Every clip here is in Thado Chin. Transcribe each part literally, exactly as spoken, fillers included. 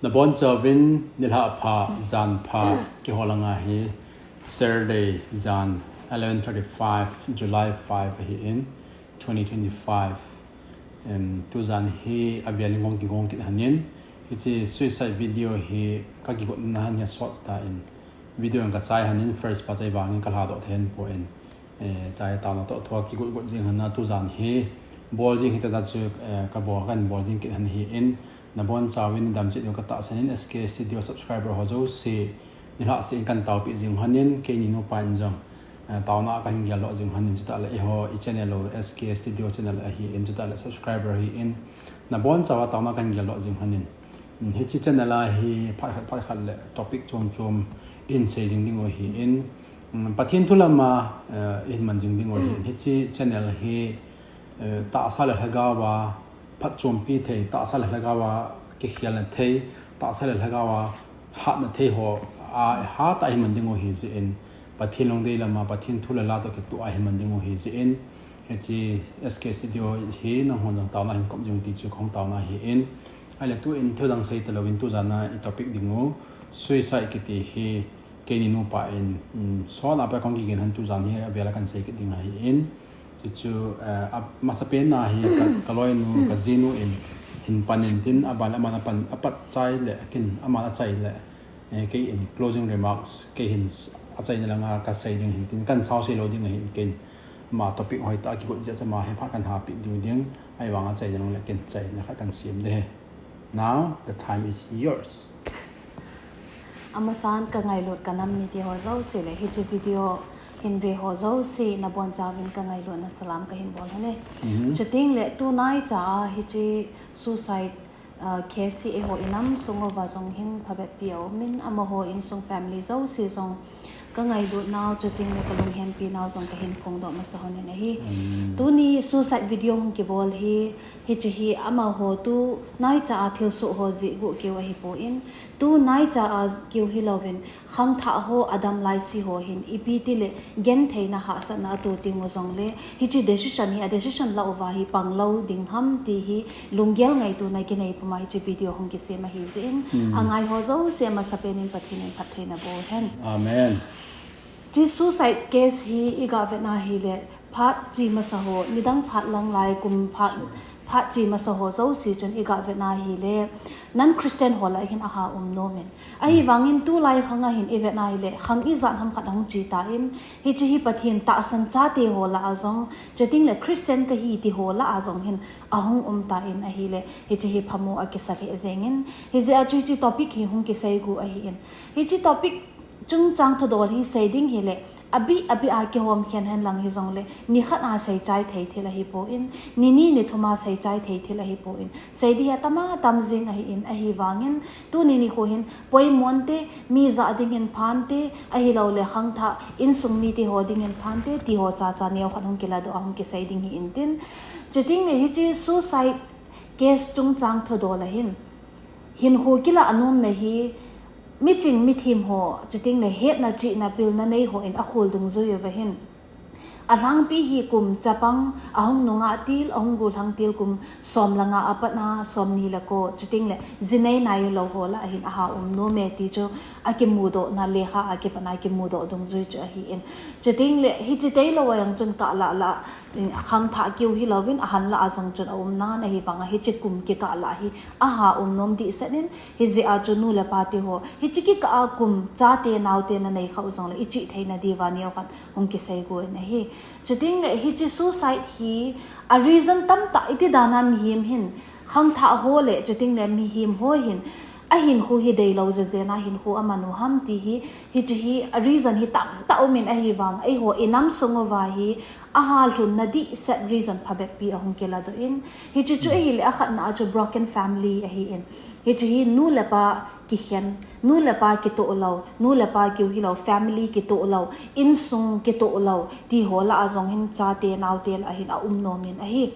Nabonchauvin nilhah pha, jan pha, keiho langa hi Saturday jan eleven thirty-five, July five ahin, twenty twenty-five. Em, tujan hi avel in kong kigong kit hanin, hiche suicide video hi kakigotna hin asot tan, video in kachai hanin, first part chai vangin kalhadoh thei pon. Eh, tai taona toh thua kigot got jing hana tujan hi bol jing hita chu, eh, kabol kan bol jing kit han ahin, nabonchauvin damchit u katahsan in, S K Studio subscriber ho jouse nilhah seh in kan taopi jing hanin, keini nupa in jong, eh, taona kahin geldoh jing hanin, chutah le eiho i channel u S K Studio channel ahin, chutah le subscriber ahin, nabonchauva taona kahin geldoh jing hanin. Hiche channel a hi phat khat, phat khat le topic chom chom in sei jing ding u ahin, um, Pathen thu lama, eh, ihin man jing ding u ahin. Hiche channel hi, eh, tahsa le lhagao a phatchompi thei, tahsa le lhagao a kikhelna thei, tahsa le lhagao a hatna thei ho a hatah a ihin man ding u ahi jeh in, Pathen lungdei lama, Pathen thu le la toh kitoh a ihin man ding u ahi jeh in, hiche S K Studio hi nanghon jong taona hin kom jing ti chu kahung taona ahin, ahile tun thudang sei talouvin tujan a i topic ding u suicide kiti hi keini nupa in, um, sot a pat kong kigin han tujan hi avel a kan sei kit ding ahin, chuchu, eh, a, masapen a hi ka, kaloinu, kajinu in hin pan in tin, aban le aman apan, apat chai le kin, aman achai le, eh, kei in closing remarks, kei hin s-, achaina langa kasei ding hin tin, kan sao sei lou ding ahin kin. Ama topic hoitah a kigot jeh a ama hi phat kan hapi diu ding, ahivang achaina lang le kin chaina khat kan sem ding ahi. Now, the time is yours. Amasan kangailut kanam mite ho jouse le, hiche video hin ve ho jouse, nabonchauvin kangailutna salam kahin bol hon e. Chuting le tunaicha a hiche suicide, ah, case hi eiho inam sung uva jong hin phabep pi aumin, amaho insung family jouse jong kangailutnau, chuting le kalunghenpinau jong kahin phongdoh masa hon in ahi. Tuni suicide video hung kibol hi, hiche hi amaho tunaicha a thilsoh ho jeh guh keu ahipon, tunaicha a keu hilouvin, khangthah ho, adam laise ho hin ipi tile gentheina hahsatna ato teng u jongle, hiche decision hi, a decision la uva hi panglou ding ham ti hi lunggel ngaitona kinei puma hiche video hung kisem ahi jeh in, angai ho jouse masapen in Pathen in phattheina boh hen. Amen. Hiche suicide case hi iga vetna hile, phat che masa ho, nidang phat lang lai, kum phat, phat che masa ho jouse chun iga vetna hile, non-Christian ho lah hin aha um nom in. Ahivangin tulai khang a hin ivetna hile, khang ijat ham khat ahung che tan, hiche hi Pathen tahsan chate ho lah a jong, chuting le Christian kahi ti ho lah a jong hin ahung um tan ahile, hiche hi phamo akisa lheh jeng in, hijeh a chu hiche topic hi hung kisei gu ahin. Hiche topic chungchang thudol hi sei ding hile, abih abih a kihom khen hen lang hijongle, nikhat a seichai thei thil ahipon, nini nithum a seichai thei thil ahipon, sei ding hi atama tam jing ahin, ahivangin tuni nikho hin poimo nte, mi jah ding in phante, ahiloule khangthah insung mite ho ding in phante, ti ho chacha neokhat hung kiladoh a hung kisei ding hi intin. Chuting le hiche suicide case chungchang thudol a hin, hinkho kilah nomna hi, miching mithem ho, chuting le hetna chihna pilna nei ho in akhol dungjui uva hin, alhangpi hi kum chapang, ahung nungah til, ahung gollhang til kum som le nga apat na, somni le ko, chuting le ji nei nailou ho lah a hin aha um nom e ti chu akimudohna lekha a kipat a kimudoh dungjui chu ahin. Chuting le hiche tailou a jong chun kah lah lah, khangthah keu hilouvin ahan lah a jong chun aum nan, ahivang a hiche kum kikah lah hi aha um nom dehset in, hijeh a chu nu le pa te ho, hiche kikah a kum chate naote nanei khah u jongle ichih theina diuva neokhat hung kisei gu in ahi. Chuting le hiche suicide hi a reason tamtah iti dan a mihem hin, khangthah ho le chuting le mihem ho hin ahinkho hi deilou jeh jeh a hinkho aman u ham ti hi, hiche hi a reason hi tamtah um in, ahivang eiho inam sung uva hi aha lhunna dehset reason phabep pi ahung kiladoh in, hiche chu ahile akhatna a chu broken family ahin, hiche hi nu le pa kikhen, nu le pa kitoh lou, nu le pa keu hilou, family kitoh lou, insung kitoh lou, ti ho lah a jong hin chate naote lah a hin aum nom in ahi.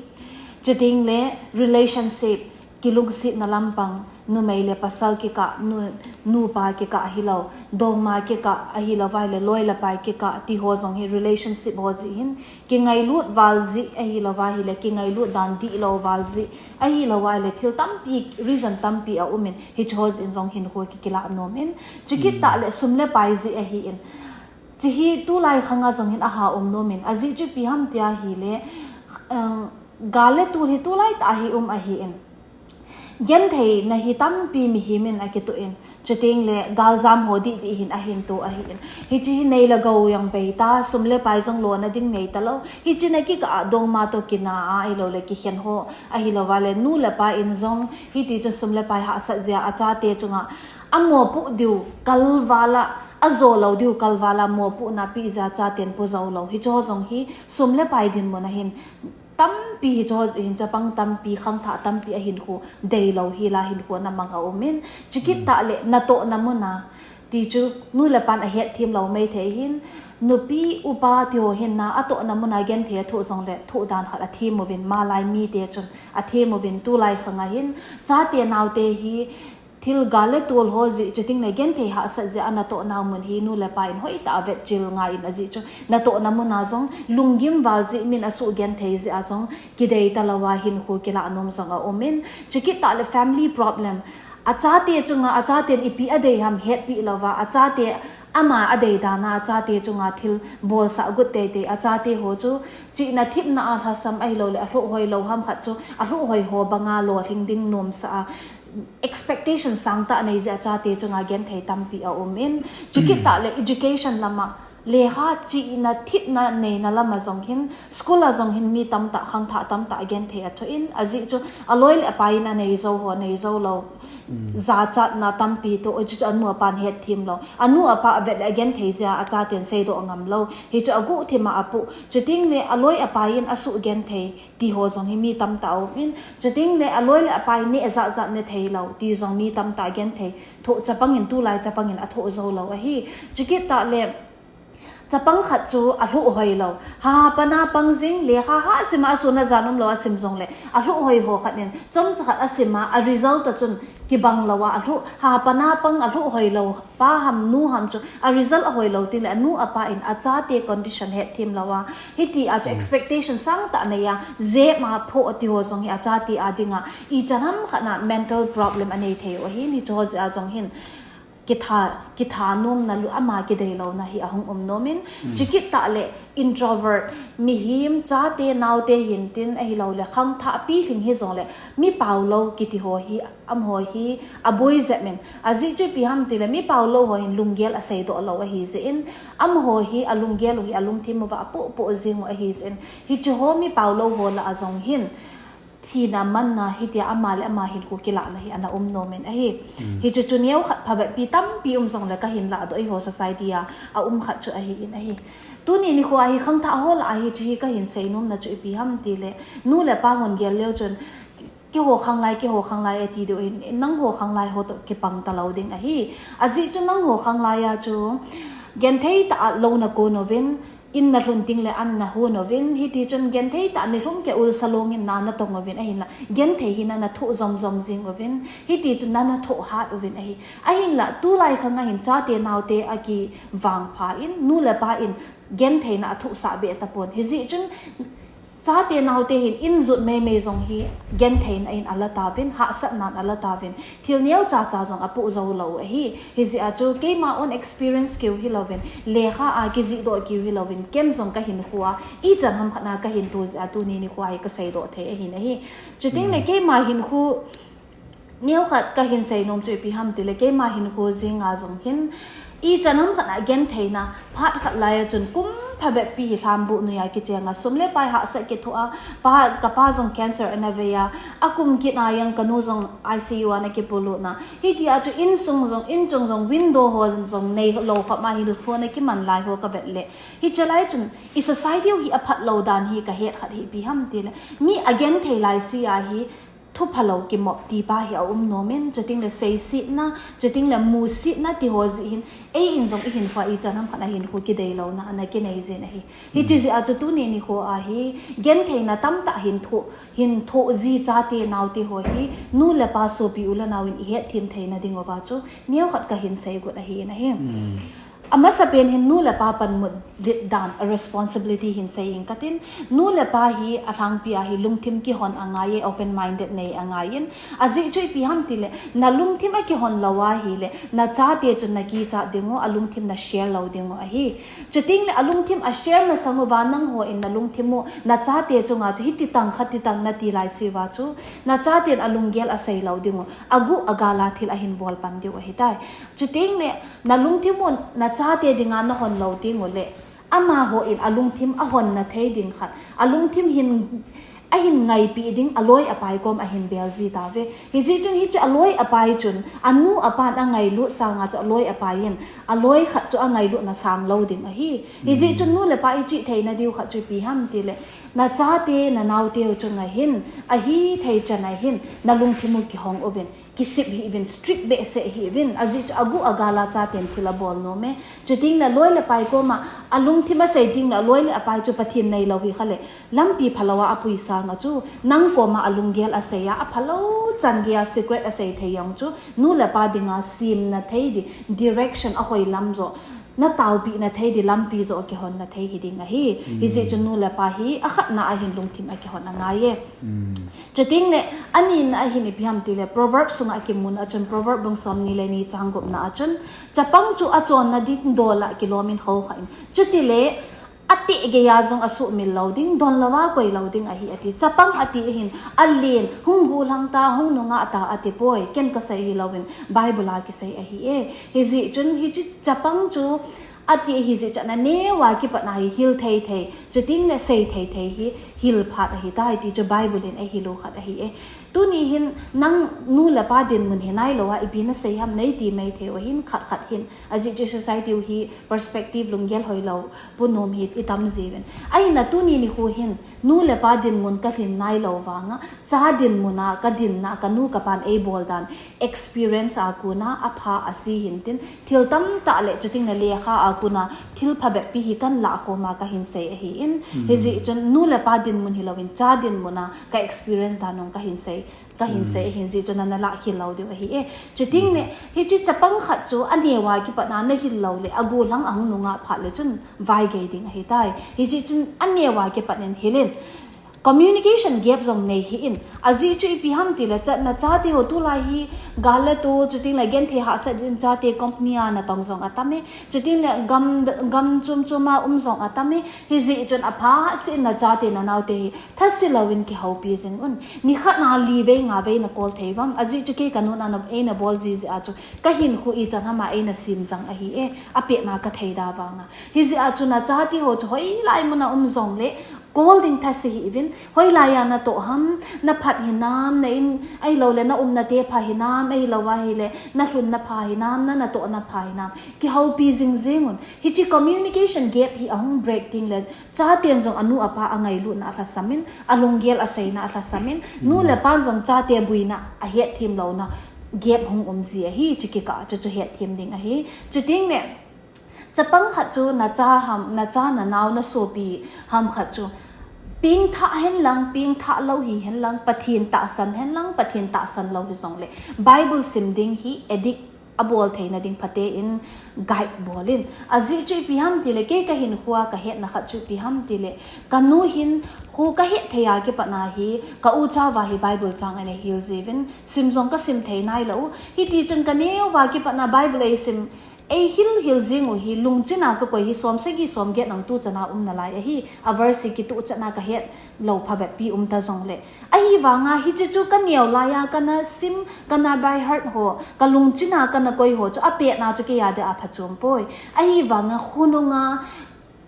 Chuting le relationship, kilungsetna lampang, numei le pasal kikah, nu, nupa kikah hilou, dongma kikah ahilou vaile, loi le pai kikah, ti ho jong hi relationship ho jeh hin, kingailut val jeh ahilou va hile, kingailut dan dihlou val jeh ahilou vaile, thil tampi, reason tampi aumin, hiche ho jeh in jong hinkho kikilah nomin, chukit tah le sum le pai jeh ahin. Chehi tulai khanga jong hin aha um nomin, ajeh chu ipi ham tia hile, um, gal le tol hi tulai tah hi um ahin. Gentheina hi tampi mihem in akitoh in, chuteng le galjam ho dihdih hin ahin to ahin. Hiche hi nei le gou jong bei ta, sum le pai jong lona ding nei talou. Hiche na kikah a dongma toh kina a ahilou le kikhen ho, ahilou vaile nu le pa in jong, hiti chun sum le pai hahsat jeh a achate chunga, amopoh diu kalval a, ajo lou diu kalval a mopohna peh jeh a chaten po jou lou. Hiche ho jong hi sum le pai dinmun ahin, tampi hiche ho jeh hin chapang tampi, khangthah tampi ahinkho deilou hi la hinkho ana mang aumin, chukit tah le natohna muna, ti chu nu le pan ahetthem lou maithei hin, nupi upa ti ho hin na atohna muna genthei athoh jongle thoh dan khat athem uvin, malai mite chun athem uvin, tulai khanga hin chate naote hi thil gal le tol ho jeh, chuteng le genthei hahsat jeh a natoh nau mun hi nu le pa in hoitah a vetchil ngai in ajeh chu, natohna muna jong lunggim val jeh, min asuh genthei jeh a jong kidei talou a hinkho kilah nom jong aumin, chukit tah le family problem, achate chunga, achaten ipi adei ham hetpeh louva, achate ama adei dan a, achate chunga thil bolsah got teitei, achate ho chu chihna thepna a lhasam ahilou le alhuh hoilou ham khat chu alhuh hoi ho banga lolhing ding nomsa a, expectation sangtah nei jeh a chate chunga genthei tampi aumin, chukit tah le education lama, lekha chihna thepna neina lama jong hin, school a jong hin mi tamtah, khangthah tamtah genthei athoh in, ajeh chu aloi le apai in anei jou ho, nei jou lou, jachatna tampi toh, ajeh chu anu apan hetthem lou, anu apa avet le agenthei jeh a achaten seidoh ngam lou, hichu aguhthim a apoh, chuteng le aloi apai in asuh genthei ti ho jong hi mi tamtah aumin, chuteng le aloi le apai neh jat jat ne theilou ti jong mi tamtah genthei thoh, chapang in, tulai chapang in athoh jou lou ahi. Chukit tah le chapang khat chu alhuh hoilou, hapan a pang jing, lekha hah sim a asun ajan umlou asim jongle alhuh hoi ho khat in chomcha khat asim a, a result a chun kibang lou a, alhuh, hapan a pang alhuh hoilou pa ham nu ham chu a result ahoilou teng le anu apa in achate condition hetthem lou a, hiti a chu expectation sangtah nei a, jep a phoh ti ho jong hi achate a dinga ichan ham khat na mental problem anei thei u ahin, hiche ho jeh a jong hin kitha, kitha nomna, lu ama kideilouna hi ahung um nomin, chukit tah le introvert, mihem chate naote hintin ahilou le khangthah pilhing hijongle, mi paolou kiti ho hi, amaho hi aboi jep in, ajeh chu ipi ham tile mi paolou ho hin lunggel aseidoh lou ahi jeh in, amaho hi alunggel u hi alungthim uva apoh poh jing u ahi jeh in, hiche ho mi paolou ho lah a jong hin thina manna hitia ama le ama hinkho kilahna hi ana um nomin ahi. Hiche chu neokhat phabep pi tampi um jongle kahin lahdoh eiho society a aum khat chu ahin ahi. Tuni nikho a hi khangthah ho lah a hiche hi kahin seinomna chu ipi ham tile, nu le pa hon gel leu chun, keiho khanglai, keiho khanglai ati diu ahin, nangho khanglai ho toh kipang talou ding ahi. Ajeh chu nangho khanglai a chu genthei tah a lou nakon uvin, in nalhun teng le an nahon uvin, hiti chun genthei tah nilhum keh ulsa long in na natong uvin, ahinla genthei hi na nathoh jom jom jing uvin, hiti chun na nathoh hat uvin ahi. Ahinla tulai khanga hin chate naote akivangpha in, nu le pa in gentheina athohsah beh tapon. Hijeh chun chate naote hin in jot meimei jong hi gentheina in ala tauvin, hahsatna in ala tauvin, thil neocha cha jong apoh jou lou ahi. Hijeh a chu keima own experience keu hilouvin, lekha a kijihdoh keu hilouvin, ken jong kahinkho a ichan ham khat na kahin to jeh a tuni nikho a hi kaseidoh thei ahin ahi. Chuteng le keima hinkho neokhat kahin seinom chu ipi ham tile, keima hinkho jeng a jong hin ichan ham khat na gentheina, phat khat lai a chun kum phabep pi hi lhambuh noi a kicheng a, sum le pai hahsat kithoh a, pa, kapa jong cancer ana vei a, akum kit a jong kanu jong I C U a ana kipuilut na, hiti a chu insung jong, inchung jong, window ho jong neilou khop ma hinkho ana kiman lai ho kavet le, hiche lai chun i society u hi aphat lou dan hi kahet khat hi ipi ham tile, mi agenthei lai se a hi thuphalou kimop tipa hi aum nomin, chuting le seisetna, chuting le musetna ti ho jeh hin, ei in jong i hinkho a ichan ham khat a hinkho kideilouna ana kinei jin ahi. Hiche jeh a chu tuni nikho a hi, gentheina tamtah hin thoh, hin thoh ji chate naote ho hi, nu le pa sopi u le nao in i hetthem theina diuva chu, neokhat kahin seigot ahin ahi. Amasapen hin nu le pa panmun lit dan a responsibility hin sei ing katin, nu le pa hi alhangpi a hi lungthim kihon angai e, open minded nei angai in, ajeh chu ipi ham tile, na lungthim akihon lou ahile, na chate chun na kichat diu, alungthim na share lou diu ahi. Chuting le alungthim a share masang uva nangho in na lungthim u, na chate chunga chu hiti tang khati tang nati laiseuva chu, na chaten alunggel asei lou diu, aguh agal a thil ahin bol pan diu ahitai. Chuting le, na lungthim u na chate dinga nahon lou diu le, amaho in alungthim ahon na thei ding khat, alungthim hin ahin ngaipi ding aloi apai kom ahin bel ji tave. Hijeh chun hiche aloi apai chun, anu apan angailut sanga chu aloi apai in, aloi khat chu angailutna sang lou ding ahi. Hijeh chun nu le pa i chih theina diu khat chu ipi ham tile, na chate, na naote u chunga hin, ahithei chan a hin, na lungthim u kihong uvin, kisip hih uvin, strict behseh hih uvin, ajeh chu aguh agal a chaten thil abol nom e. Chuting le loi le pai koma, alungthim asei ding le, aloi le apai chu Pathen neilou hi kha le, lampi phalou a apui sanga chu, nang koma alunggel asei a, aphalou chan gei a secret asei thei jong chu, nu le pa dinga semna thei di, direction ahoi lam joh, na taopeh na thei di lampi joh kihon na thei hi ding ahi. Hijeh chun nu le pa hi akhatna a hin lungthim akihon angai e. Chuting le, anina a hin ipi ham tile, Proverb sunga kimun a chun, Proverb bung somni le ni chang gupna a chun, chapang chu achonna ding dol a kilom in khou kha in. Chutile, ateh gei a jong asuhmil lou ding, don louva koi lou ding ahi ati. Chapang ati hin, alen, hung guhlang ta, hung nungah ta ati poi, ken kasei hilou in, Bible a kisei ahi e. Hijeh chun, hiche chapang chu, ati hijeh chun aneo a kipat na hi hil thei thei, chuting le sei thei thei hi hil phat ahitai ti chu Bible in eihil u khat ahi e. Tuni hin nang nu le pa dinmun hi nailou a ipi nasei ham nei ti mai thei u ahin khat khat hin. Ajeh chu society u hi perspective lunggel hoilou pu nom hi itam jiuvin. Ahinla tuni nikho hin nu le pa dinmun kalhin nailou vanga, cha dinmun a kadinna, kanu kapan eibol dan, experience a kona apha ase hintin, thil tamtah le chuting le lekha a kona thil phabep pi hi kahin lah khom a kahin sei ahin. Hijeh chun nu le pa dinmun hilouvin cha dinmun a ka experience dan jong kahin sei, kahin sei ahin jeh chun ana lah khel lou diu ahi e. Chuting le hiche chapang khat chu aneo a kipat na nahil lou le aguhlang ahung nungah phat le chun vaigei ding ahitai. Hijeh chun aneo a kipat in hilin, communication gap jong nei hih in. Ajeh chu ipi ham tile, cha, na chate ho tulai hi gal le to, chuting le genthei hahsat in chate company a natong jong atam e. Chuting le gam, gam chom chom a um jong atam e. Hijeh chun apha seh in na chate na naote hi thase louvin kihoupi jing un. Nikhat na li vei nga vei na call thei uvem. Ajeh chu kei kanun a na, eina bol ji jeh a chu kahinkho ichan ham a eina sem jang ahi e. Apetna kathei da vanga. Hijeh a chu na chate ho chu hoilai mun a um jong le, call ding thase hih uvin, hoilai a natoh ham, naphat hinam, na in, ahilou le na umna te pha hinam, ahilou ahile, na lhunna pha hinam, na natohna pha hinam, kihoupi jing jing un. Hiche communication gap hi ahung break ding le, chaten jong anu apa angailutna alhasam in, alunggel aseina alhasam in, nu le pan jong chate buina, ahetthem louna, gap hung um ji ahi, hiche kikah chu chu hetthem ding ahi. Chuting le, chapang khat chu na cha ham, na cha na nao na sopi ham khat chu pengthah hen lang, pengthah lou hi hen lang, Pathen tahsan hen lang, Pathen tahsan lou hi jong le, Bible sim ding hi addict abol theina ding phaten guide bol in. Ajeh chu ipi ham tile, kei kahinkho a kahetna khat chu ipi ham tile, kanu hin kho kahet thei a kipat na hi, ka ucha uva hi Bible chang ana hil jiuvin, sim jong kasim thei nailou. Hiti chun kaneo a kipat na Bible eisim, eihil hil jing u hi, lungchin a kakoi hi, som sagi som get nang tu chan a um nalai ahi, a verse hi kituh chan a kahet lou phabep pi um ta jong le. Ahivanga hiche chu kaneo lai a kana sim, kana by heart ho, kalungchin a kana koi ho chu apetna chu kei a dia phachom poi. Ahivanga khonung a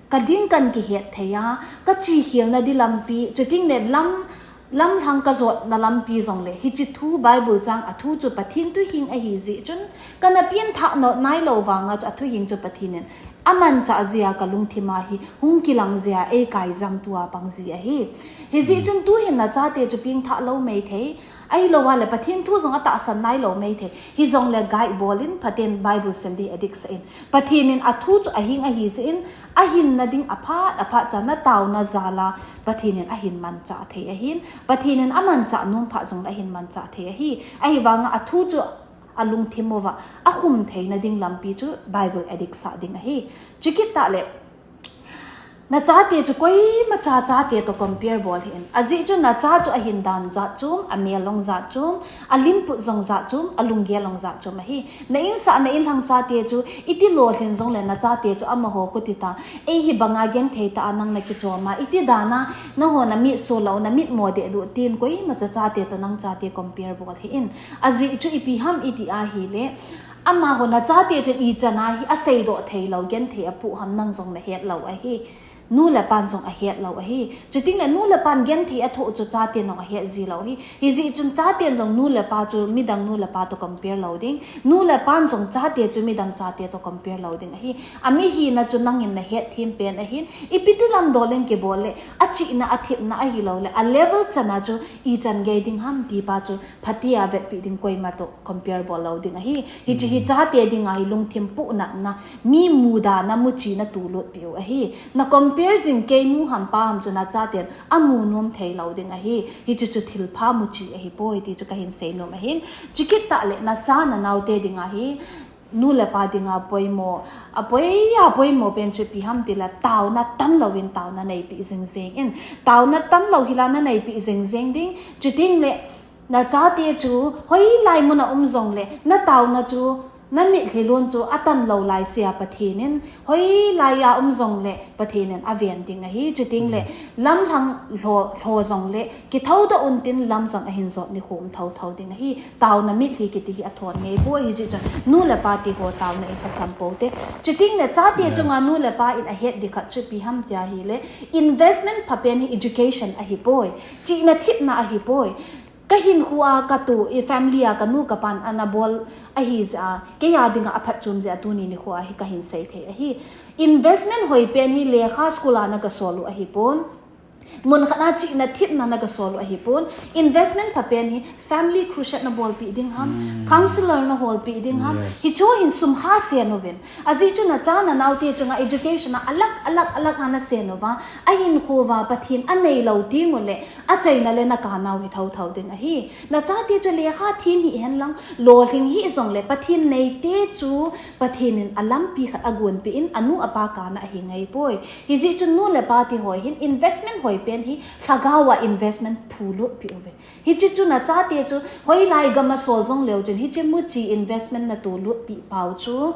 kading kan kihet thei a, kache khel na di lampi, chuting le lam, lamlhang kajotna lampi jong le, hiche thu Bible chang a thu chu Pathen thuhing ahi jeh chun, kana pengthah nailou vanga chu athuhing chu Pathen in amanchah jeh a kalungthim a hi hung kilang jeh a eikai jang tua pang ji ahi. Hijeh chun tuhin na chate chu pengthah lou mei thei, Ahilou vale, Pathen thu jong atahsan nailou maithei. Hijongle guide bol in, phaten Bible sim ding adik sah in. Pathen in athu chu ahing ahi jeh in, ahinna ding aphat, aphat cha nataona jal a, Pathen in ahin manchah thei ahin. Pathen in amanchah nom phat jongle ahin manchah thei ahi. Ahivanga athu chu alungthim uva, akhum theina ding lampi chu Bible adik sah ding ahi. Chukit tah le, nachate chu koima cha chate toh compare bol hih in. Ajeh chu nacha chu ahin dan jat chom, amel jong jat chom, alimput jong jat chom, alunggel jong jat chom ahi. Na insah, na inlhang chate chu, iti lolhin jongle nachate chu amaho khuti ta. Ei hibanga genthei tah a nang nakichom a, iti dan a, nangho namit so lou, namit mo deh lou, tin koima cha chate toh nang chate compare bol hih in. Ajeh chu ipi ham iti ahile, amaho nachate chun ichan a hi aseidoh theilou, genthei apoh ham nang jong nahet lou ahi. Nu le pan jong ahet lou ahi. Chutengle nu le pan genthei athoh chu chaten jong ahet ji lou ahi. Hijeh chun chaten jong nu le pa chu midang nu le pa toh compare lou ding. Nu le pan jong chate chu midang chate toh compare lou ding ahi. Amihina chu nangin nahet them pen ahin. Ipi ti lam dol in kibol le, achihna, athepna ahiloule, a level chan a chu ichan gei ding ham ti pa chu phatea vetpeh ding, koima toh compare bol lou ding ahi. Hiche hi chate dinga hi lungthim puhnatna, mi mudana, muchina tolutpeh u ahi. Na compare jing kei nu ham pa ham chu nachaten amu nom theilou ding ahi. Hiche chu thilpha muchi ahipoi ti chu kahin seinom ahin. Chukit tah le nacha nanaote dinga hi, nu le pa dinga poimo, apoi a poimo pen chu ipi ham tile, taona tan louvin taona neipeh jing jeng in. Taona tan lou hila naneipeh jing jeng ding. Chutengle nachate chu hoilai muna um jongle, nataona chu, namitlhi lon chu atan lou laisea Pathen in, hoilai a um jongle Pathen in aven ding ahi. Chutengle lamlhang lho, lho jongle, kithoudoh untin lam jong ahin jot nikho um thouthou ding ahi. Taona mitlhi kiti hi athon ngeipoi, hijeh chun nu le pa tiho taona ilhasam poute. Chutengle chate chunga nu le pa in ahet ding khat chu ipi ham tia hile, investment phapen hi education ahipoi, chihna thepna ahipoi. Kahinkhoa katu, i family a kanu kapan ana bol ahi jeh a, keiya dinga aphatchom jeh a tuni nikhoa hi kahin sei thei ahi. Investment hoipen hi lekha school a nagasol u ahipon. Munkhat a chihna thepna nagasol u ahipon. Investment phapen hi family crusade nabolpeh ding ham, counselor naholpeh ding ham. Hicheho hin sum ha sen uvin. Ajeh chu nacha nanaote chunga education a alak, alak, alak a nasen uva, ahinkhouva Pathen aneilou tengule, achaina le nakanau hi thouthou ding ahi. Nachate chu lekha them hih henlang, lolhing hih jongle, Pathen neite chu Pathen in alampi khat agonpeh in, anu apa kana ahi ngeipoi. Hijeh chun nu le pa tiho hin investment hoipen hi lhagao a investment phulut peh uve. Hiche chu nachate chu hoilai gam a sol jongleu chun, hiche muchi investment natolut peh pau chu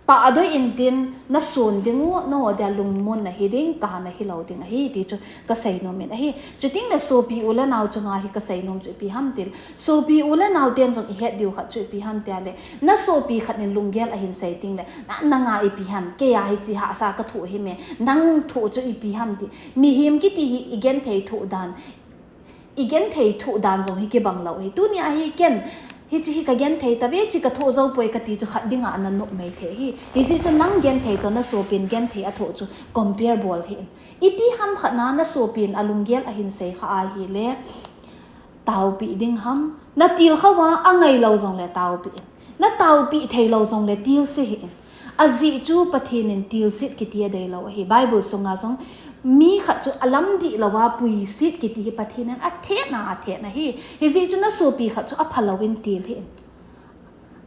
pah adoi intin, nason dingu, nangho dia lungmon nahi ding, kaha nahilou ding ahi ti chu kaseinom in ahi. Chutengle sopi u le nao chunga hi kaseinom chu ipi ham tile, sopi u le naoten jong ihet diu khat chu ipi ham tile, nasopi khat in lunggel ahin sei tengle, na, nanga ipi ham, keiya hiche hahsa kathoh hime, nang thoh chu ipi ham ti. Mihem kiti hi igenthei thoh dan, igenthei thoh dan jong hi kibang lou ahi. Tunia hi ken, hiche hi kagenthei tave, hiche kathoh joupoi kati chu khat dinga nanop mai thei ahi. Hijeh chun nang genthei toh nasopin genthei athoh chu compare bol hih in. Iti ham khat na nasopin alunggel ahin seikhah ahile, taopeh ding ham, natilkhouva angailou jongle taopeh in. Nataopeh theilou jongle tilse hih in. Ajeh chu Pathen in tilset kiti adeilou ahi. Bible sunga jong mi khat chu alamdih louva puiset kiti hi Pathen in athehna, athehna ahi. Hijeh chu nasopi khat chu aphalouin til hih in.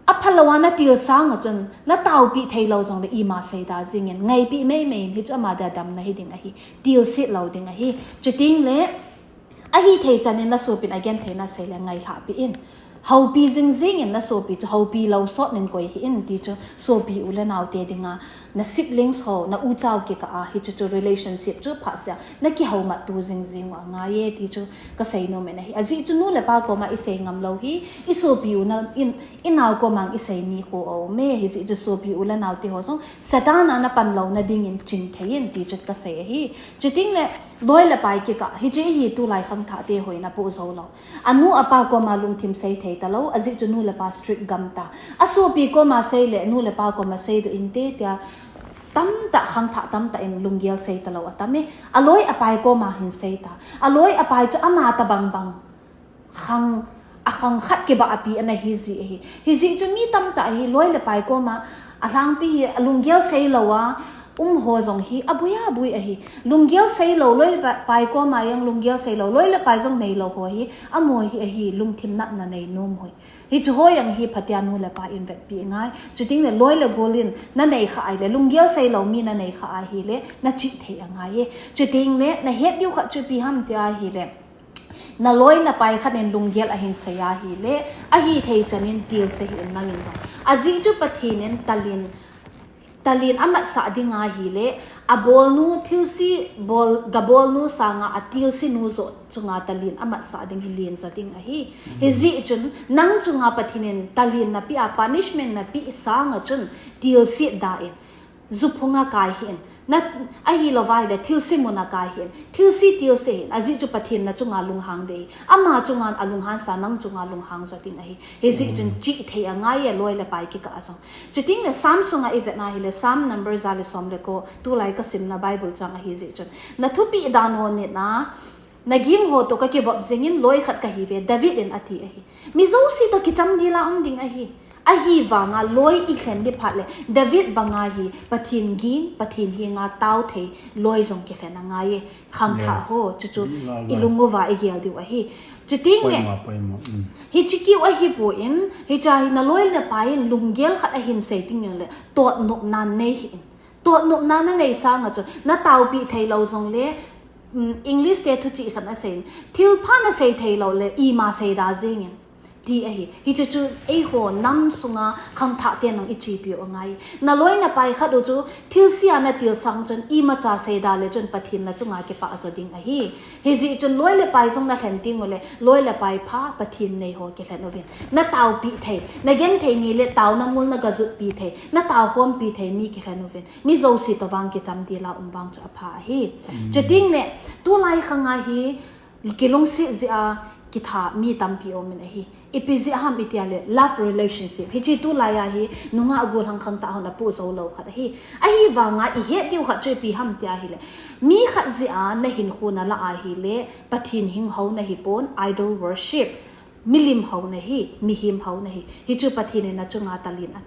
Aphalouva natil sanga chun nataopeh theilou jongle ima seida jengin, ngaipeh meimei in, hichu ama dia damna hiding ahi. Tilset lou ding ahi. Chutengle ahithei chan in nasopin agentheina seile ngailhahpeh in. Houpi jingjing in nasopi chu, houpi lou sot in koi hih in ti chu, sopi u le naote dinga, na siblings ho, na ucha u kikah a, hiche chu relationship chu phatseh a nakihoumatto jingjing u angaiye ti chu kaseinom in ahi. Ajeh chu nu le pa koma isei ngamlou hi, isopi u na, in, inao koma isei nikho aume, hijeh chu sopi u le naote ho jong Satan a napan louna dingin chingthei in ti chu kasei ahi. Chutengle loi le pai kikah, hiche hi tulai khangthahte hon apoh joulou. Anu apa koma lungthim seithei talou, ajeh chu nu le pa strict gamta. Asopi koma seile nu le pa koma seidoh inte tia tamtah, khangthah tamtah in lunggel sei talou atame. Aloi apai koma hin seita. Aloi apai chu ama tobang bang khang, akhang khat kibahpi ana hi ji ahi. Hijeh chun mi tamtah hi loi le pai koma alhangpi hi alunggel seilou a um ho jong hi aboi aboi ahi. Lunggel seilou, loi le pai koma jong lunggel seilou, loi le pai jong neilou ho hi amaho hi ahi, lungthim natna nei nom ho. Hiche ho jong hi phatea nu le pa in vetpi angai. Chutengle loi le gol in nanei kha ahile, lunggel seilou mi nanei kha ahile, nachih thei angai e. Chutengle nahet diu khat chu ipi ham tia ahile, naloi napai khat in lunggel ahin sei ahile, ahithei chan in tilse hih in nangin jong. Ajeh chu Pathen in talen, talen amatsah ding ahile, abolnu thilse bol, gabolnu sanga atilse nu joh chunga talen amatsah ding hi lenjo ding ahi. Hijeh chun nang chunga Pathen in talen napeh a, punishment napeh sanga chun tilse da in, ju phunga kai hih in, na, ahilouva ahile thilse muna kai hih in, thilse tilse hih in, ajeh chu Pathen nachunga lunghang ding ahi. Ama chunga alunghan sa nang chunga lunghang jo ding ahi. Hijeh chun chih thei angai e loi le pai kikah a jong. Chutengle Psalm sunga ivet na ahile, Psalm number ja le som le ko, tulai kasimna Bible chang ahijeh chun, nathupeh dan ho nit a naging ho toh kakivop jingin loi khat kahiuve, David in ati ahi. Mi jouse toh kicham dila um ding ahi. Ahivanga loi ilhen ding phat le, David banga hi Pathen ging, Pathen henga tao thei loi jong kilhen angai e. Khangthah ho, chuchu ilung uva igel diu ahi. Chutengle hiche keu ahipoi, hichea hi naloi napai in lunggel khat ahin sei tengle, totnopna nei hih in. Totnopna nanei sanga chun nataopi theilou jongle, English te thuchih khat asei in, thilpha nasei theilou le ima seida jengin, ti ahi. Hiche chu eiho nam sunga khangthah te nang ichepiu angai. Naloi napai khat u chu thilse a natil sang chun imacha seida le chun Pathen nachunga kipah jo ding ahi. Hijeh chun loi le pai jong nalhen tengule, loi le pai pha, Pathen nei ho kilhen uvin. Nataopi thei, nagenthei nile taona mul nagajutpi thei, nataokhompi thei mi kilhen uvin. Mi jouse toh vang kicham dila um vang chu apha ahi. Chutengle tulai khanga hi kilungset jeh a kitha mi tampi aumin ahi. Ipi jeh ham itile love relationship, hiche tulai a hi nungah gollhang khangthah hon apoh joulou khat ahi. Ahivanga ihet diu khat chu ipi ham tia ahile, mi khat jeh a nahinkho nalah ahile, Pathen hing hou nahipon, idol worship, milim hou nahi, mihem hou nahi. Hichu Pathen in nachunga talen a,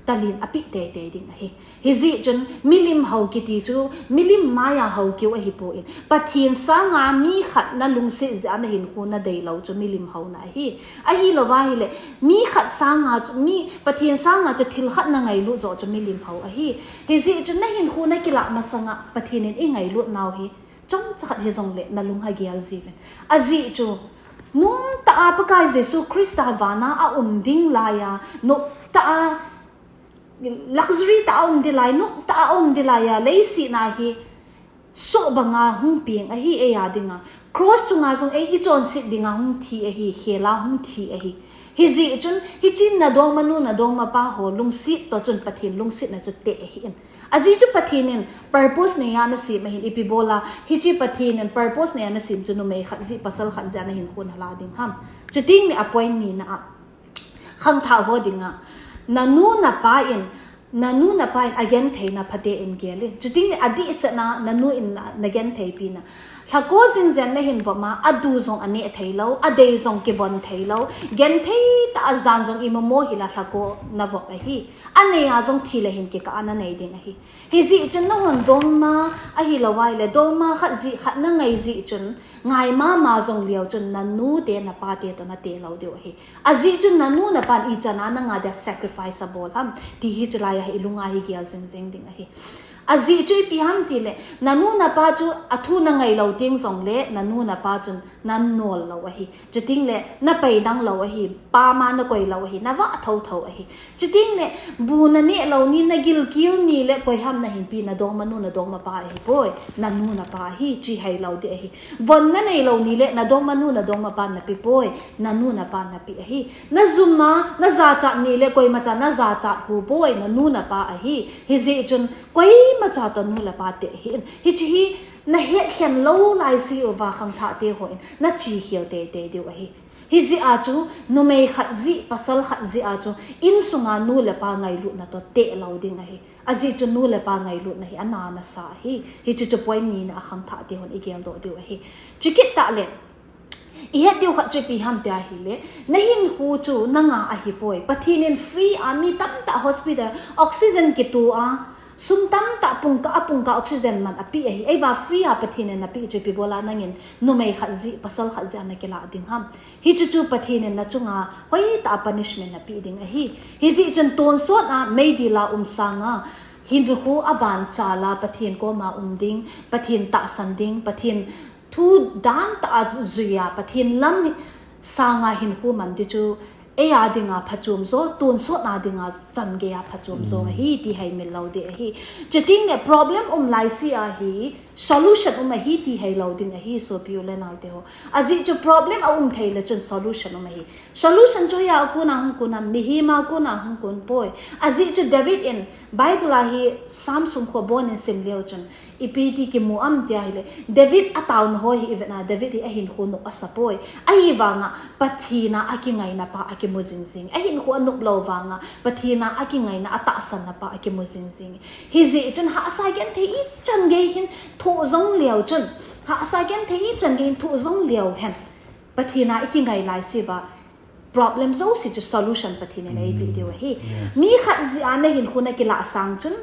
talen apeh teitei ding ahi. Hijeh chun milim hou kiti chu milim maiya hou keu ahipoi. Pathen sanga mi khat nalungset jeh a nahinkho nadeilou chu milim houna ahi. Ahilouva ahile, mi khat sanga chu, mi, Pathen sanga chu thil khat nangailut joh chu milim hou ahi. Hijeh chun nahinkho nakilah masanga Pathen in ingailut nau hi chomcha khat hijongle nalung hagel jiuvin. Ajeh chu nomtah a Pakai Jesu Christa vana aum ding laiya, nomtah a luxury tah a um ding lai, nomtah a um ding laiya, leiset a hi soh banga hung peng ahi, eia dinga. Cross chunga jong ei ichonset dinga hung thi ahi, khela hung thi ahi. Hijeh chun hiche nadongmanu nadongmapa ho lungset toh chun Pathen lungsetna chu teh hih in. Ajeh chu Pathen in purpose neiya nasem ahin, ipi bola hiche Pathen in purpose neiya nasem chu numei khat jeh, pasal khat jeh a nahinkho nalah ding ham? Chutengle a point nina a, khangthah ho dinga, nanu napa in, nanu napa in agentheina phaten gel in. Chutengle adehsetna nanu in na, nagentheipi na, lhako jing jen nahin vop ma, adu jong aneh theilou, adei jong kivon theilou, genthei tah a jan jong imomo hila lhako navop ahi. Aneiya jong thi le hin kikah a nanei ding ahi. Hijeh chun nahon dongma ahilouva ahile, dongma khat jeh khat nangai jeh chun, ngai mama jong leu chun nanu te napa te toh natelou diu ahi. Ajeh chu nanu napan ichan a nanga dia sacrifice abol ham ti hi chulaiya hi ilunga hi gel jing jing ding ahi. Ajeh chu ipi ham tile, nanu napa chu athu nangailou teng jongle nanu napa chun nanol lou ahi. Chutengle napainang lou ahi, pama nakoilou ahi, navah thotho ahi. Chutengle bu naneh lou ni, nagilkel nile koiham nahinpe? Nadongmanu nadongmapa ahipoi, nanu napa ahi, che heilou ding ahi. Von naneilou nile nadongmanu nadongmapa napepoi, nanu napa nape ahi. Najum a najachat nile koimacha najachat hupoi, nanu napa ahi. Hijeh chun koimacha toh nu le pa teh hih in. Hiche hi nahetkhen lou laiseuva khangthah te hon nachekhel teitei diu ahi. Hijeh a chu numei khat jeh, pasal khat jeh a chu insunga nu le pa ngailutna toh tehlou ding ahi. Ajeh chu nu le pa ngailutna hi ana nasa ahi. Hiche chu point nina a khangthah te hon igeldoh diu ahi. Chukit tah le, I het diu khat chu ipi ham tia ahile, na hinkho chu nanga ahipoi. Pathen in free a mi tamtah hospital, oxygen kitoh a, sum tamtah pungkah a pungkah oxygen man apeh ahi. Ahivang free a Pathen in napeh chu ipi bola nangin numei khat jeh, pasal khat jeh a nakilah ding ham. Hichu chu Pathen in nachunga hoitah a punishment napeh ding ahi. Hijeh chun tonsot a meidil a um sanga, hinkho abanchal a Pathen koma um ding, Pathen tahsan ding, Pathen thu dantah a jui a, Pathen lam sanga hinkho man ding chu, eia dinga phachom jo, tonsot a dinga changei a phachom jo ahi, ti heimil lou ding ahi. Chutengle problem um laise a hi, solution um ahi, ti heilou ding ahi, sopi u le nao teho. Ajeh chu problem aum thei le chun solution um ahi. Solution chu hoiya kona hung kon ham, mihem a kona hung kon poi. Ajeh chu David in Bible a hi Psalm sung kho bon in sim leu chun, ipi ti kimu am tia ahile, David ataona ho hi ivet na, David hi ahinkho nop asapoi. Ahivanga Pathen a akingaina pa akimu jingjing. Ahinkho anop lou vanga Pathen a akingaina, atahsanna pa akimu jingjing. Hijeh chun hahsa genthei ichan gei hin thoh jong leu chun, hahsa genthei ichan gei hin thoh jong leu hen, Pathen a ikingai laise uva, problem jouse chu solution Pathen in eipeh diu ahi. Mi khat jeh a nahinkho nakilah sang chun,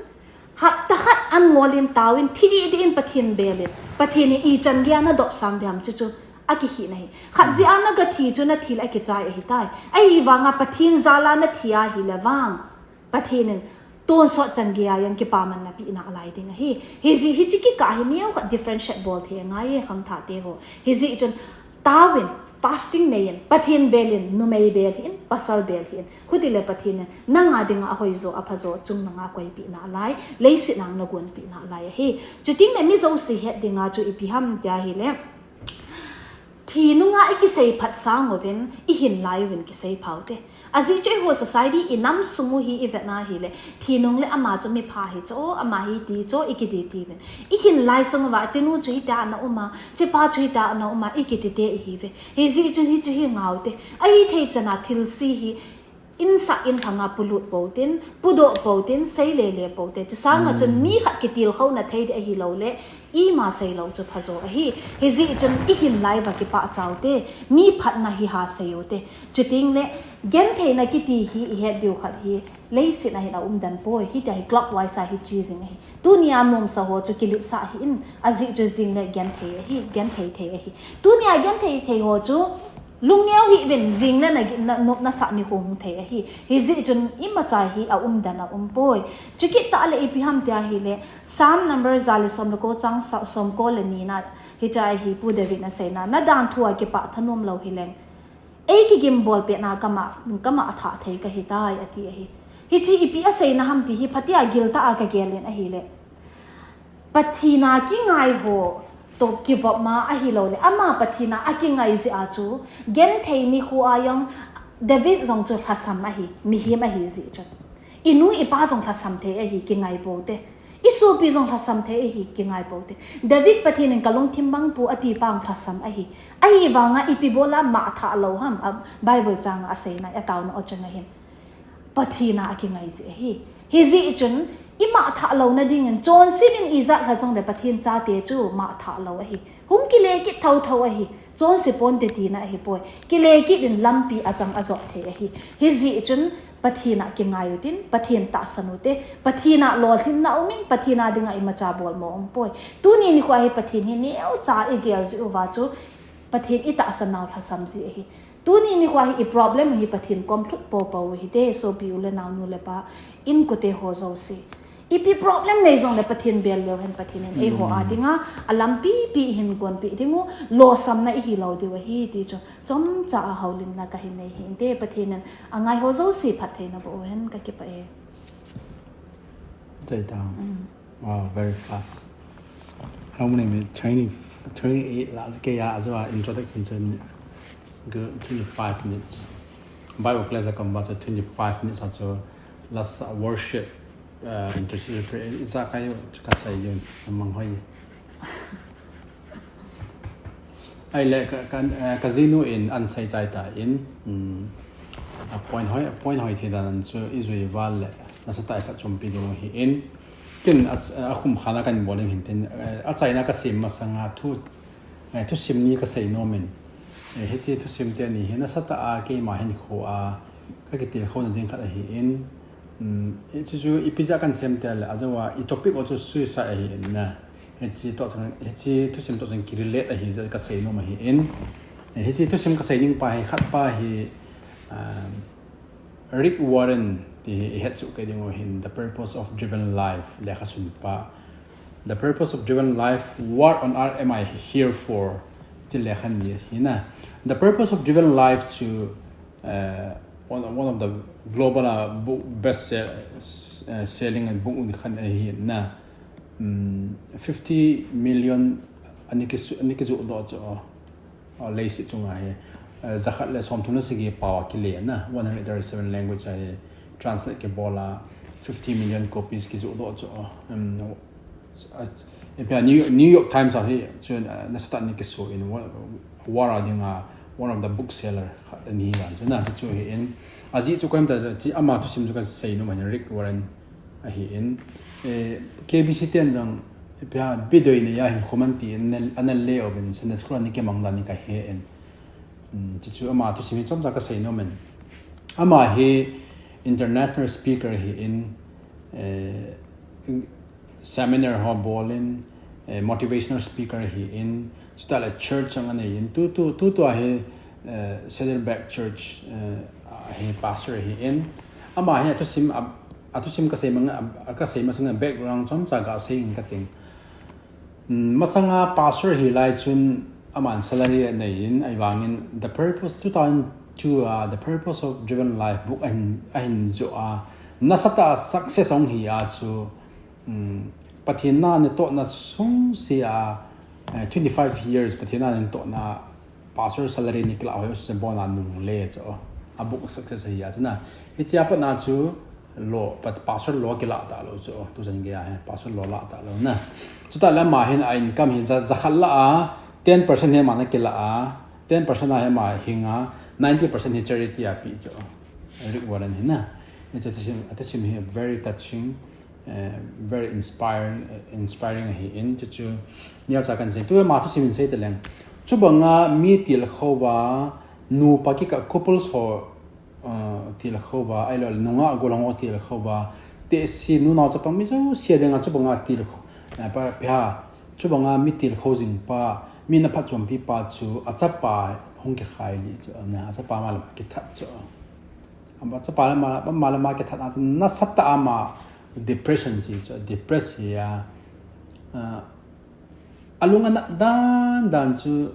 hapta khat an ngol in, tao in, thi deh deh in, Pathen bel in, Pathen in ichan gei a nadop sang ding ham chu chu akihina ahi. Khat jeh a nagathi chu nathi le akichai ahitai. Ahivanga Pathen jal a nathi ahile vang, Pathen in tonsot chan gei a jong kipamanna peh nalai ding ahi. Hijeh, hiche kikah hi neokhat differentiate bol thei angai e, khangthah teho. Hijeh chun, taovin, fasting nei in, Pathen bel in, numei bel hih in, pasal bel hih in. Chutile Pathen in nanga dinga ahoijo, aphajo, chungnunga koipeh nalai, leiset a nagonpeh nalai ahi. Chutengle mi jouse het dinga chu ipi ham tia ahile, thi nunga ikisei phat sang uvin, ihin lai uvin kisei pha ute. Ajeh chu eiho society inam sung u hi ivet na ahile, thi nung le ama chu mipha hichu, ama hi tichu, ikiti tiuvin. Ihin lai sung uva, chenu chu hitia ana um a, chepa chu hitia ana um a, ikiti te ihiuve. Hijeh chun hichu hi ngau te. Ahithei chan a thilse hi, insah inlhang a polut pou tin, pudoh pou tin, sei lele pou te. Chusanga chun mi khat kitilkhouna thei ding ahiloule, ima seilou chu phajo ahi. Hijeh chun ihin lai uva kipah chau te, mi phatna hi ha sei u te. Chutengle, gentheina kiti hi ihet diu khat hi, leiset a hin aumden poi, hitia hi clockwise a hi che jing ahi. Tunia nomsa ho chu kiletsah hih in, ajeh chu jingle genthei ahi, genthei thei ahi. Tunia genthei thei ho chu, lungneo hih uvin, jingle na, na, nopna sah nikho hung thei ahi. Hijeh chun imacha hi aumden aumpoi. Chukit tah le ipi ham tia ahile, Psalm number ja le som le ko chang sa-, som ko le ni na, hichea hi Pu David in aseina, nadan thu a kipah thanom lou hileng, eikigimbolpeh na kama, kama athah thei kahitai, ati ahi. Hiche ipi aseina ham ti hi phatea giltah a kagel in ahile, Pathen a kingai ho toh kivop ma ahiloule, ama Pathen a akingai jeh a chu, genthei nikho a jong David jong chu lhasam ahi, mihem ahi jeh chun. Inu ipa jong lhasam thei ahi, kingai pou te. Isopi jong lhasam thei ahi, kingai pou te. David Pathen in kalungthim bang pu ati pa jong lhasam ahi. Ahivanga ipi bola mah thah lou ham, a Bible chang a aseina, ataona o chang ahin. Pathen a akingai jeh ahi. Hijeh chun, imah thah louna dingin, chonset in ijat lha jongle Pathen chate chu mah thah lou ahi. Hung kile kit thotho ahi. Chonse ponte tina ahipoi. Kile kit in lampi ajang ajot thei ahi. Hijeh chun, Pathen a kingai utin, Pathen tahsan ute, Pathen a lolhinna umin, Pathen a dinga imacha bolmo umpoi. Tuni nikho hi Pathen hi neocha igel jeh uva chu, Pathen itahsan nau lhasam jeh ahi. Tuni nikho hi i problem hi Pathen kom lhut poupou u hite, sopi u le nao, nu le pa, inkote ho jouse. Ipi problem nei jongle Pathen bel leu hen Pathen in eiho a dinga, alampi pi ihin gonpeh ding u, lolhinna ihilou diu ahi ti chu, chomcha a houlimna kahin nei hinte, Pathen in angai ho jouse phattheina boh u hen, kakipah e. Wow, very fast. How many minutes? Twenty, twenty-eight lah, kei a, ajo a introduction chu good, twenty-five minutes. Bible class a kom uva chu twenty-five minutes a chu last worship, uh, intercessory prayer. Ijakai chu kachai jong, amang hoi. Ahile ka, ka, eh, kajinu in ahin seichai tan, um, a point hoi, a point hoi thei dan chu ijui val le, nasatah a iphachompi diu ahin. Ken a, akhum khat a kahin bol ding hintin, eh, achaina kasem masanga thu, eh, thusim ni kasei nomin. Eh, hiche thusim teni hi nasatah a keima hinkho a kakitilkhouna jing khat ahin, um, hiche chu ipi jeh a kahin sem tile, ajou a i topic u chu suicide ahin na. Hiche toh chun, hiche thusim toh chun kirelate ahi jeh a kasei nom ahin. Eh, hiche thusim kasei ding pa hi khat pa hi, um, Rick Warren ti hi ihet soh kei diu ahin, The Purpose of Driven Life lekhasun pa. The Purpose of Driven Life, What on Earth Am I Here For? Hiche lekha ni ahi na. The Purpose of Driven Life chu, uh, one, one of the global, uh, book best sell, uh, selling book khat ahi na. Um, fifty million ana kisu-, ana kijoh doh chu. Uh, leiset chunga hi, uh, jakhat le somthum le sagi pao a kile na, one hundred thirty-seven language a hi translate kibol a, fifty million copies kijoh doh chu, um, uh, ipi a New, New York Times a hi chu, uh, nasatah in kiso in, wa-, war a dinga one of the book seller khat ahi dan chu na, chu chu ahin, ajeh chu koi ham tia, chu ama thusim chu kasei nom ahin, Rick Warren ahin, eh, K B C ten jong, ipi a, Bidoi neiya hinkho man tin ana, ana le uvin, Sunday school a ana kimang dan hi kahen. Um, chu chu ama thusim hi chomcha kasei nom in. Ama hi international speaker ahin, eh, seminar ho bol in, eh, motivational speaker ahin, chutah le church jong anei in, tu, tu, tu, tu a hi, eh, Saddleback Church, eh, a hi pastor ahin. Ama hi athusim, a, athusim kasei mang, a, kasei masang a background chomcha kasei inge kati. Um, masanga pastor ahi lai chun aman salary anei in, ahivangin The Purpose, two thousand two a The Purpose of Driven Life book ahin, ahin joh a, nasatah a success ahung hi a chu, um, Pathen in anatohna sungse a, eh, twenty-five years Pathen in anatohna pastor salary ana kilah ho, sese bona nungle chu. A book success ahi a chu na. Hiche a pat na chu lo, pa-, pastor lo kilah talou chu. Tuchan gei a hi, pastor lo lah talou na. Chutah le ama hin a income hi ja, jakhat lah a, ten percent hi ama ana kilah a, ten percent a hi ama hing a, ninety percent hi charity a pe chu. Rick Warren hi na. Hiche thusim, athusim hi very touching. Eh, very inspiring, eh, inspiring ahin, chu chu neocha kahin sei. Tu ama thusim in sei taleng. Chubanga mi tilkhou va, nupa kikah couples ho, eh, tilkhou va, ahilou le nungah gollhang ho tilkhou va, tehse nunao chapang mi jouse dinga chubanga tilkhou, eh, pa, pa, chubanga mi tilkhou jing pa, mi ana phatchompi pa chu achapa hung kikhai lih chu, na, achapa ama le ama kithat chu. Ama chapa le ama, ama le ama kithat a chu nasatah a ama depression chi chu, depress hi a, ah, alung anat dan dan chu,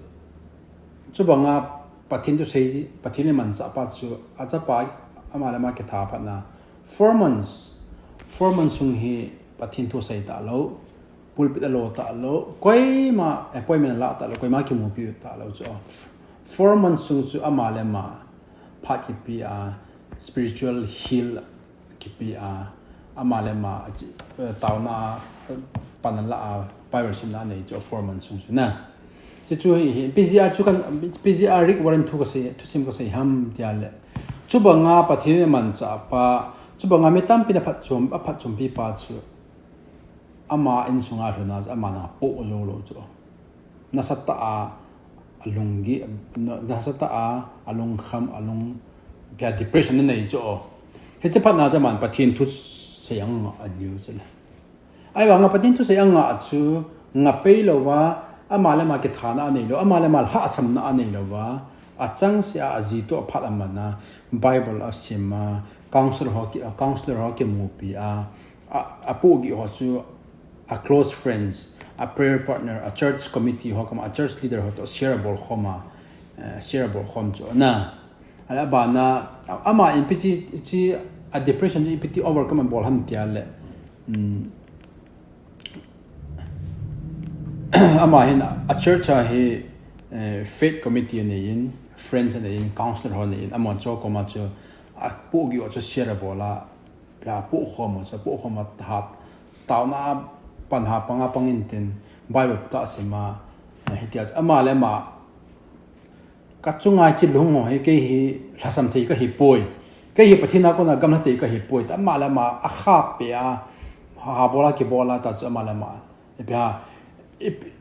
chubanga Pathen thusei, Pathen in amanchah pa chu, achapa ama le ama kithat phat na, four months, four months sung hi Pathen thu asei talou. Pulpit alo talou, koima appointment ala talou, koima kimupi talou chu. Four months sung chu ama le ama phat kipe a, spiritual heal kipe a, ama le ama, eh, taona, eh, pan ala a, Bible simna anei chu four months sung chu na. Chu chu hi, hi, ipi jeh a chu kan, ipi jeh a Rick Warren thu kasei, thusim kasei ham tia le. Chubanga Pathen in amanchah pa, chubanga mi tampi in aphatchom, aphatchompi pa chu. Ama insunga alhun a, ama ana poh jou lou chu. Nasatah a, alunggim, na-, nasatah a, alungkham, alung, ipi a depression anei chu. Hiche phat na chu aman Pathen thusei angah lheh chu le. Ahivanga Pathen thusei angah chu, ngah pei lou va, ama le ama kithana anei lou, ama le ama lhahsamna anei lou va, achangseh a, aji toh aphat aman a, Bible asim a, counselor ho ki, counselor ho kimupi a, a, apohgih ho chu a close friends, a prayer partner, a church committee ho koma, a church leader ho toh share abol khom a, eh, share abol khom chu na. Ahile abana, a, ama in ipi ti, ti, a depression ipi ti overcome abol ham tia le. Um, ama hin a church a hi, eh, faith committee anei in, friends anei in, counselor ho anei in, ama chu koma chu, apohgih ho chu share abol a, Apoh khom u chu, apoh khom a hat, taona a pan ha pang a pang in tin, Bible tah sim a, eh, hitia chu, ama le ama, ka chunga hiche lung ho hi kei hi lhasam thei kahi poi. Kei hi Pathen a kona gamla thei kahi poi. Tia ama le ama, akha pe a, ha, ha bol a kibol a, tia chu ama le ama. Ipi ham,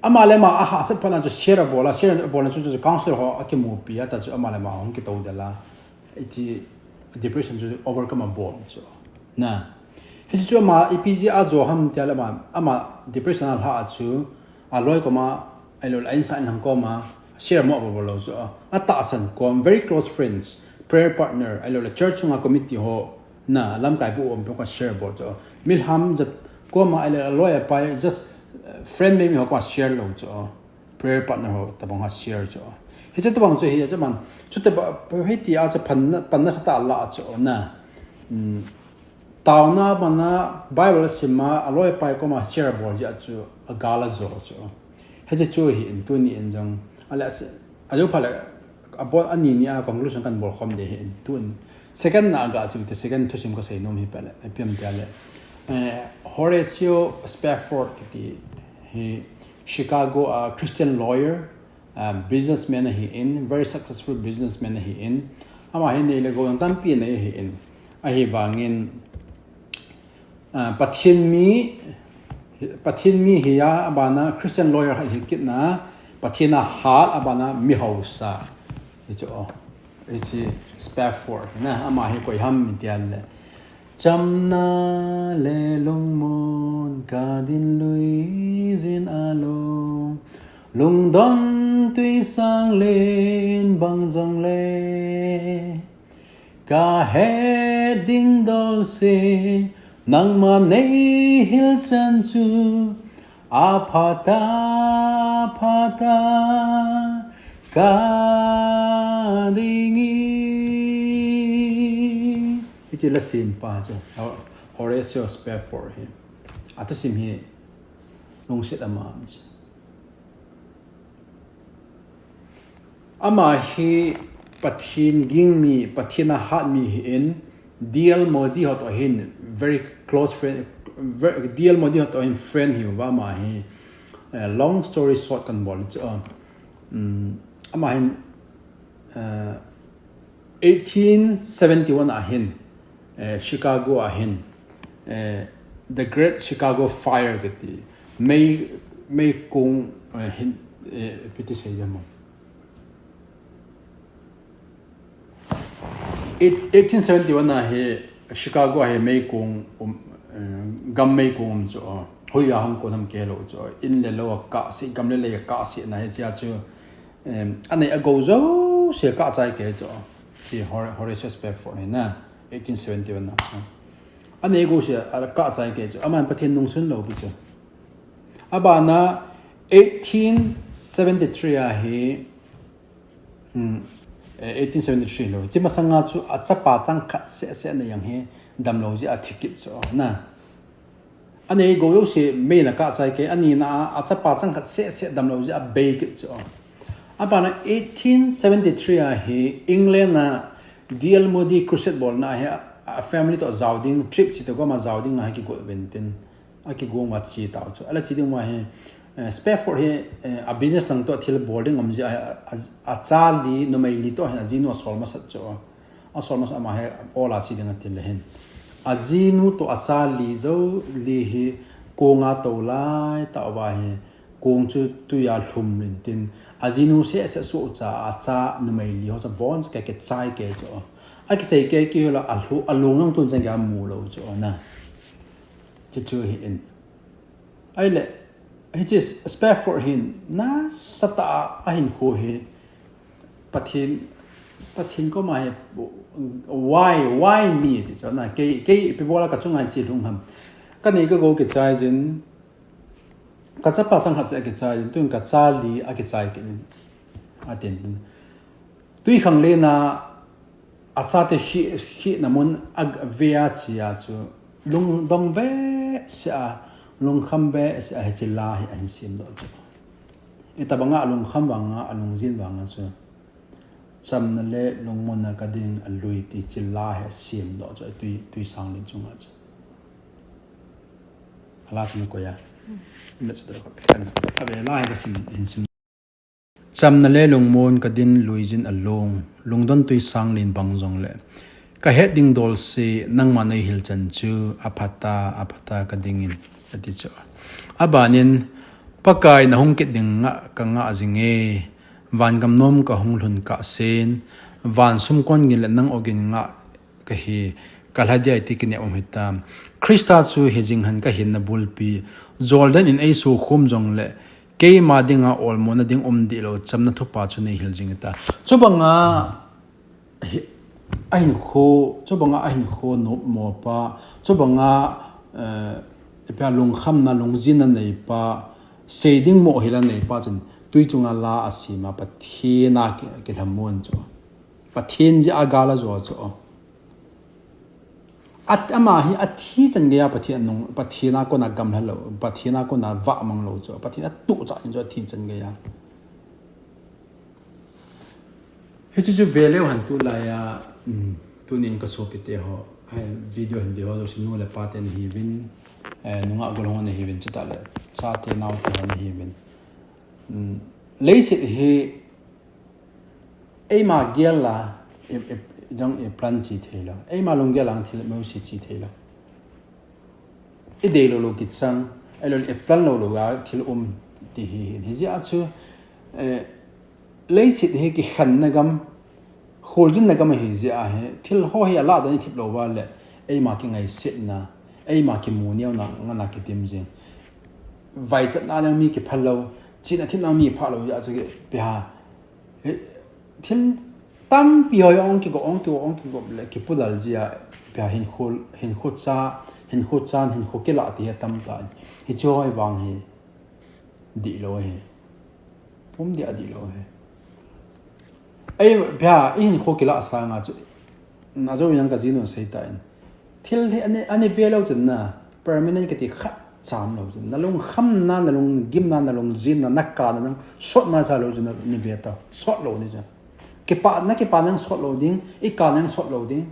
Ama le ama ahahsat phat na chu share abol a, share abol na chu, chu counselor ho akimupi a, ta chu ama le ama hung kitou del a, iti depression chu overcome abol chu. Na. Hichu ama ipi jeh a jo ham tia le ama, ama depression a lha a chu, aloi koma, ahilou le a insung in hang koma, share mo abol lou chu. Atahsan kom, very close friends, prayer partner, ahilou le church sunga committee ho, na, lamkai bu um pe ko share bol chu. Milham jat koma ahilou le aloi apai, just, uh, friend mai mi ho ko share lou chu. Prayer partner ho tabang ho share chu. Hiche tabang chu hi, hiche man, chu tabang, hiti a chu panna, panna sa tah la chu, na. Mm. Taona mana Bible sim a, aloi apai koma share bol jeh chu, agal ajo chu. Hiche chu hi in tuni in jong, ale ase, ajo pha le, abol ani ni a conclusion kan bol khom de hi in tun. Second na ga chu, te second thusim ka sei nom hi pele, ipi ham tia le. Eh, Horatio Spafford kiti hi Chicago a Christian lawyer, ah, businessman ahi in, very successful businessman ahi in. Ama hi nei le gou tampi nei ahi in. Ahivangin, ah, Pathen mi, Pathen mi hi a, abana Christian lawyer hi kit na, Pathen a hat abana mi hausa. Hichu, oh, hichu Spafford, na, ama hi koi ham mi tia le. Chamna le lungmon ka din lui jin alou. Lungdon tui sang len bang jong le. Ka het ding dol se, nangma nei hil chan chu, aphat a, aphat a, ka ding e. Hiche la simpa chu, Ho-, Horatio Spafford hi. Athusim hi, lungset ama chu. Ama hi Pathen ging mi, Pathen a hat mi hi in, D L Moody ho to hin very close friend, very, D L Moody ho to hin friend hi uva ama hi, eh, long story short kan bol chu, um, ama hin, eh, eighteen seventy-one a hin, eh, Chicago a hin, eh, The Great Chicago Fire kiti, mei, meikong, eh, hin, eh, ipi ti sei dem mo. Eight-, eighteen seventy-one a hi Chicago a hi meikong um, eh, gam meikong um chu, oh, hoiya hung kon ham kei lou chu, in le lou akah sih, gam le lei akah sih na hichea chu, Em, anei agou jouse kah chai kei chu. Hiche Hor-, Horatio Spafford hi na, eighteen seventy-one na chu. Anei agou jouse akah chai kei chu. Aman Pathen nungsun lou pi chu. Abana eighteen seventy-three a hi, hmm, eh, eighteen seventy-three lou. Hiche masanga chu achapa changkhat seh seh na jong hi damlou jeh a thi kit chu na. Anei agou jouse mei in akah chai kei, anina a, achapa changkhat seh seh damlou jeh a bei kit chu. Abana eighteen seventy-three a hi England a D L Moody crusade bolna a hi a, a family to jao ding trip chi to gom a jao ding a hi kigot uvin tin. Akigong uva che tau chu. Ala che ding uva hi, eh, Spafford hi, eh, a business lang to thil bol ding um jeh a, a, a, acha li, numei li to hin ajinu asol masat chu. Asol masa ama hi ol a che ding ati le hin. Ajinu to acha li jou li hi kong a tou lai tah uva hi kong chu tui a lhum in tin. Ajinu seh seh suh cha acha numei li ho cha bon cha kei kei chai kei chu. Akichai kei kei la alhu, alung lang tun chan kei amu lou chu na. Hiche chu hi in. Ahile, hiche Spafford hin nasatah a ahinkho hi Pathen, Pathen koma hi why, why me ti chu na, kei, kei ipi bol a kachunga che lhung ham. Kanei kagou kichai jin, kachapa changkhat seh akichai jin, tun kacha li akichai kit in. Atin tin. Twikhanglen a achate khi, khina mun a, ave a che a chu lungdong behseh a, lungkham behseh a hiche la hi ahin semdoh chu. Itobang a alungkham vang a, alungjin vang a chu. Chamna le lungmon a kadin alui ti hiche la hi asemdoh chu, twi, twi sang len chunga chu. Ala chu nakoi a. Let's do it. Ave la hi kasim, hin sim. Chamna le lungmon kadin lui jin alung, lungdon twi sang len bang jong le. Kahet ding dol se, nangma nei hil chan chu, aphat a, aphat a kading in, ati chu. Abanin, Pakai, na hung kit ding ngah ka ngah jing e, van gam nom ka hung lhun kah sen, van sum kon gin le nang ogin ngah ka hi, ka lha dia ti kinep um hita. Krista chu hi jing hen ka hinna bulpi, Jordan in ei sukhum jong le, keima dinga olmona ding um dih lo, chamna thupa chu nei hil jing hita. Chubanga hi, ahin kho, chubanga ahin kho nopmo pa, chubanga, eh, ipi a lungkhamna, lungjinna nei pa, sei ding mo hila nei pa chun tui chunga la a sima Pathen a ki, kilhamon chu. Pathen jeh a gal a jo chu. At ama hi a thi chan geiya Pathen nung, Pathen a kona gamla lo, Pathen a kona vah mang lo chu. Pathen a tu cha in chu a thi chan geiya. Hichu chu ve leu hen tulaiya, um, tunin ka sopite ho, eh, video hin ve ho jouse nu le pa te nahiuvin, eh, nungah gollhang ho nahiuvin, chutah le chate naote ho nahiuvin. Um, leiset hi eima gel a, i, i, jong i plan chi thei lo. Eima lunggel a thil mosi chi thei lo. I dei lou lou kichang, ahilou le i plan lou lou a thil um ti hi hin. Hijeh a chu, eh, leiset hi kikhenna gam, kholjinna gam ahi jeh a hi, thil ho hi a lah dan i thip lou va le, eima kingaisetna, eima kimu neona, ngana kitim jing. Vaichatna dang mi kiphal lou, chihna themna mi phah lou jeh a chu ki, ipi ham. Hi, thil tampi ho ong kigo, ong kigo, ong kigo le kipudal jia, ipi ham hinkho, hinkho cha, hinkho chan, hinkho kila ti hi tamtah. Hichu hoi vang hi, dih lou hi. Pum dia dih lou hi. Ei, ipi ham, i hinkho kila sanga chu, na jo yang ka jinu sei tan. Thil hi ani, ani ve lou chun na, permanent kiti khat cham lou chun. Na lungkhamna, na lunggimna, na lungjinna, na kana nang sotna sa lou chun na ni ve ta. Sot lou ni chun. Kipa, na kipa nang sot lou ding, i kana nang sot lou ding.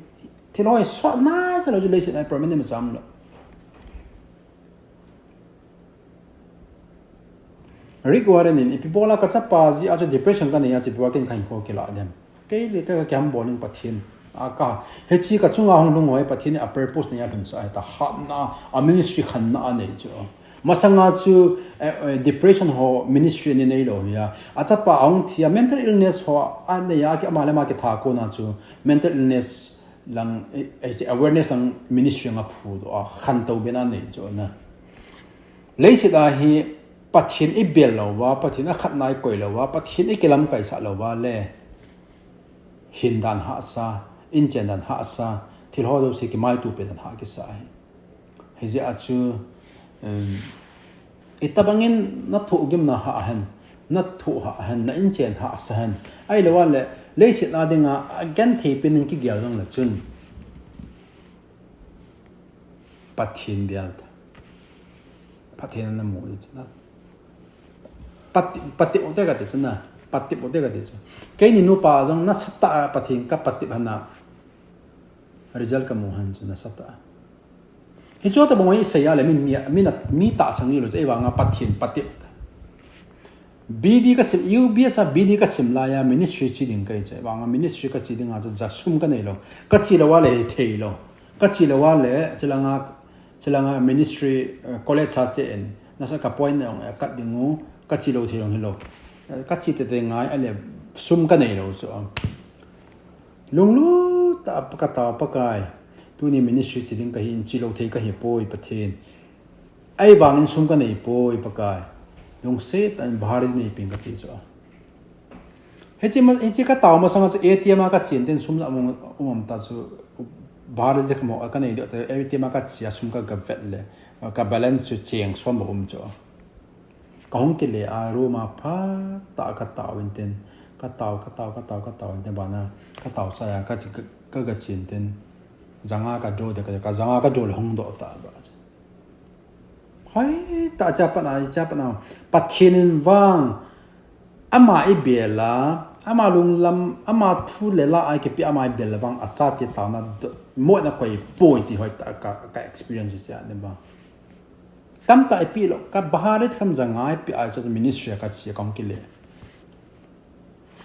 Thil hoi sotna sa lou chun leiset a permanent ma cham lou. Rick Warren in, ipi bola ka chapa jeh a chu depression ka nei a chu ipi bola ken ka hinkho kila dem. Kei le ka, ka kiham bol in Pathen. A ka, hiche ka chunga hung lhung ho hi Pathen in a purpose neiya lhunsah ahi ta, hatna, a ministry khanna a nei chu. Masanga chu, eh, eh, depression ho ministry ani nei lou hi a. A chapa ahung thi a mental illness ho a nei a, ki ama le ama kitha kona chu mental illness lang, eh, eh, awareness lang ministry nga phu doh a, khantou bena nei chu na. Leiset a hi Pathen i bel lou va, Pathen a khatna i koi lou va, Pathen i kilamkai sah lou va le, hin dan hahsa, inchen dan hahsa, thil ho jouse kimaito pen dan hah kisa hi. Hijeh a chu, um, itobangin na thohgimna hah hen, na thoh hah hen, na inchen hahsa hen. Ahilou a le, leiset a dinga, a genthei pen in kigel jong le chun. Pathen bel ta. Pathen na mu i chu na. Pati, pati u te ka ti chu na. Pati u te ka ti chu. Keini nupa jong nasatah a Pathen ka pati hana. Result ka mu hen chu nasatah a. Hichu tobang i sei a le min mi, min a, mi tahsan ni lou chu ei vanga Pathen pati. B D ka sim, U B S a B D ka sim laiya ministry chi ding ka hi chu, vanga ministry ka chi dinga chu ja sum ka nei lou. Ka chi lou a le hi thei lou. Ka chi lou a le, chilanga, chilanga ministry, eh, college a te in, nasa ka point na ong, eh, kat ding u, ka chi lou thei lou hi lou. Eh, ka chi tete ngai, a le sum ka nei lou chu. Lunglut tah a ka tao Pakai. Tuni ministry chi ding ka hi in chi lou thei ka hi poi Pathen. Ahivangin sum ka nei poi Pakai. Lungset tah in bahar nei ping ka ti chu. Hiche ma, hiche ka tao masanga chu A T M a ka chen tin sum la um, um, um ta chu bahar le ka mo ka nei deuh te A T M a ka chia sum ka ga vet le ka balance chu cheng som um chu. Ka hung kile a room a phat tah ka tao in tin ka tao, ka tao, ka tao, ka tao in tin bana ka tao chai a ka chi, ka, ka ga chen tin janga ka draw de ka, ka janga ka draw le hung doh ta ba. Hoi, ta cha pa na, cha pa na. Pathen in vang, ama i bel a, ama lunglam, ama thu le la a i kipe ama i bel a vang, a chate taona, mo na koi poi ti hoi ta ka, ka experience cha ni vang. Tamtah i pe lou, ka bahar le kham janga i pe a chu ministry a ka chi ka hung kile.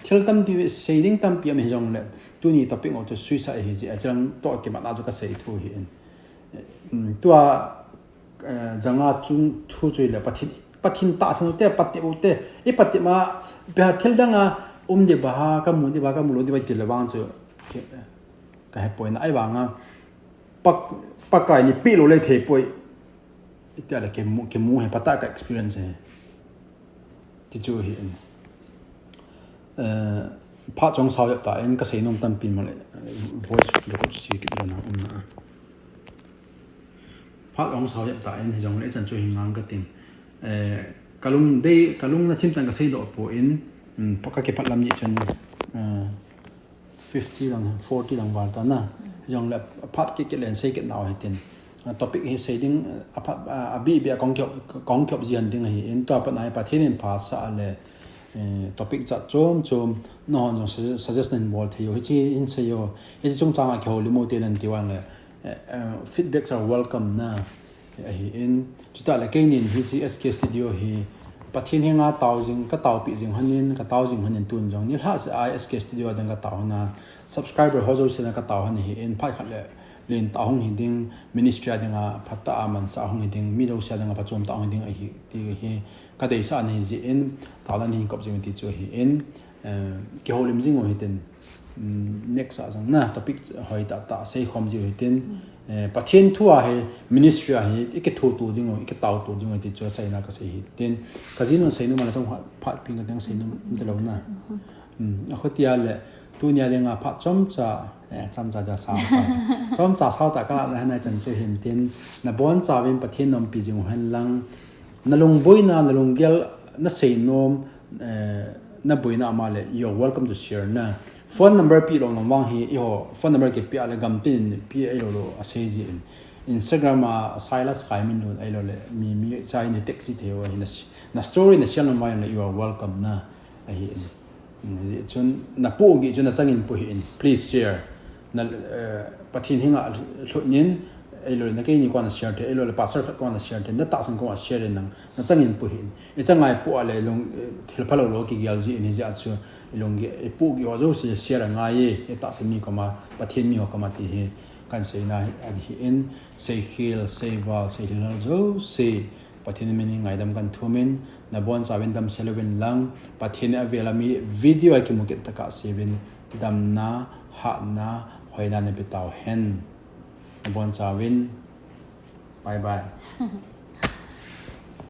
Thil tampi, sei ding tampi um hi jong le, tuni topic u chu suicide hi jeh a, chang to kimat na chu ka sei thu hi in. Um, tua, eh, janga chung thu chu le Pathen Pathen tahsan u te, pati u te, i pati ma, pe ha thil dang a, um di ba ha, ka mu di ba, ka mu lo di ba, ti le vang chu, ka he poi na, ai vang a, pak, pakai ni pi lo le thei poi, i ti a le ke mu, ke mu he, pata ka experience he. Ti chu hi in. Eh, phat chong sao yap ta in, ka sei nom tampi ma le, voice record si ki lo na, um na. Phat ong sao yap ta in, hi jong le chan chu hi ngang ka ting. Eh, ka lung dei, ka lung na chim tan ka sei doh poi in, um, pa ka ke phat lam ji chun, eh, fifty lang, forty lang val ta na. Hi jong le phat ke ke len sei ke nau hi tin. Ah, topic hi sei ding, ah, a phat, ah, a bi bi a kong kyop, kong kyop ji han ding hi in, tua pat na hi Pathen in pha sa le, eh, topic chat chom chom, na hon jong sugge-, suggestion bol thei u, hi chi in sei u, hi chi chung chang a ke ho li mo te nan ti wan le, eh, eh, feedbacks are welcome na, eh, ahi in. Chuta le kei nin hi si S K Studio hi Pathen hi nga tao jing, ka tao pi jing hanin, ka tao jing hanin tun jong. Ni hla se I S K Studio dang ka tao hana, subscriber ho jo se na ka tao han hi in, phai khat le len ta hung hi ding, ministry a ding a phat ta a man sa hung hi ding, mi jo se ding a phat chom ta hung hi ding ahi, ti hi ka dei sa ni ji in, tao dan hi kop jing ti chu hi in. Eh, ke ho lim jing u hi tin, mm, next a jong na topic hoi ta ta sei khom ji u hi tin, eh, Pathen thu a hi ministry a hi i ke thu tu ding u, i ke tao tu ding u ti chu sei na ka sei hi tin. Ka jin un sei nu ma la chong phat, phat ping ka ding sei nu de lo na. Mm, a kho ti a le tu nia ding a phat chom cha, eh, chom cha ja sa sa. Chom cha sao ta ka na na chan chu hin tin. Na bon cha vin Pathen nom pi jing u hen lang. Na lungboina, na lunggel, na sei nom, eh, na boina ama le, you're welcome to share na. Phone number pi lo nom vang hi, i ho, phone number ke pi a le gam tin pi a lo lo a sei ji in. Instagram a Silas Kaiminlun a lo le, mi, mi cha in text thei u hi na si-, na story na share nom vang le, you are welcome na. Ahi in. Mm, ji chun, na pu gi chun na changin pu hi in. Please share. Na, eh, Pathen hi nga lhut nin, ei lo le na kei ni kona share te, ei lo le pastor khat kona share te, na tahsan kona share nang, na changin pu hi in. I changai pu a le lung, eh, thil pha lo lo ki gial ji in hi ji a chu, i lung gi, i pu gi ho jo si share a ngai, i tahsan mi koma, Pathen mi ho koma ti hi, kan sei na hi, a hi in, sei khel, sei val, sei hil hal jo, sei, Pathen min in ngaidam kan thum in, na bon cha vin dam se lo vin lang, Pathen a vel a mi video a kimu kit taka se vin, damna, hatna, hoina na pe tau hen. Na bon cha vin, bye bye.